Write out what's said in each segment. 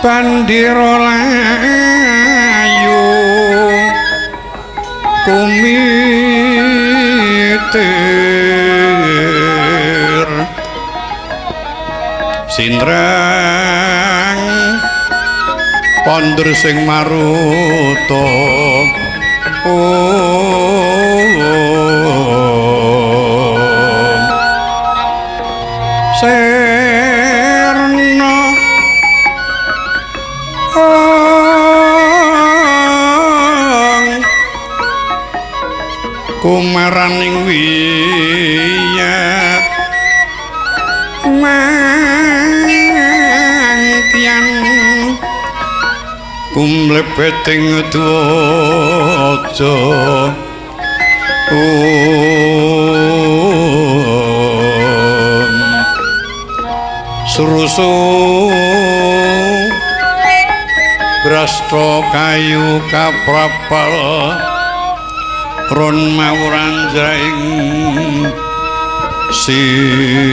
Bandira layu kumitir sindreng pondur sing maruta serna kumaraning wiyat mangtian kumlebeting dwaja surusu brasta kayu kaprapal ron mawuran jraing siti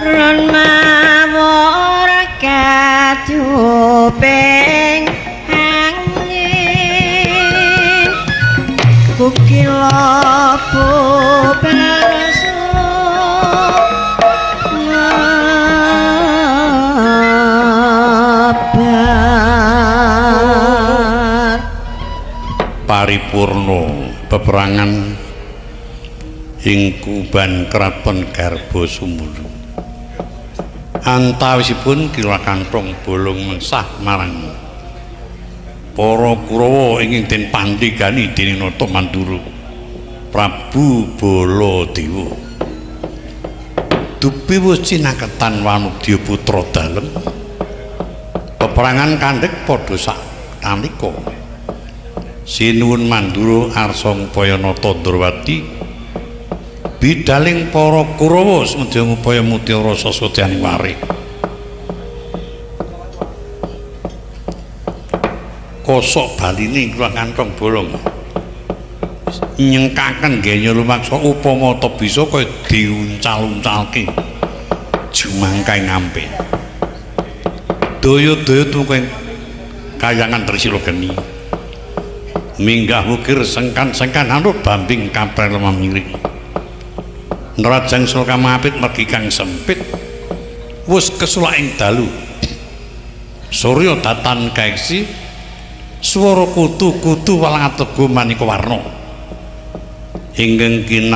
ron mawur kaduping angin kukila bubarsu paripurna peperangan ing Kuban Kraton Garba Sumulu. Antawisipun Kila Kanthong Bolong mengsah marang para Kurawa ingkang den pandhegani dening Nata Mandura Prabu Baladewa. Dupi wis cinaketan wanudya putra dalem. Peperangan kandhek padha sak nalika. Sinuwun Mandura arsa ngupaya nata Ndrawati bidaling para Kurawa sumedya ngupaya mutiara sasatyaning warih. Kosok baline Kula Kanthong Bolong nyengkaken genya lumaksa upama ta bisa kaya diuncal-uncalke jumangkae ngampe. Daya-daya tumeka kayangan Trisila geni. Minggah wukir sengkan-sengkan anut bambing kapren lemah miring. Nerajang sloka mapit mergi kang sempit wus kesulak ing dalu. Surya datan kaeksi swara kutu-kutu walang atega maneka warna. Ingkang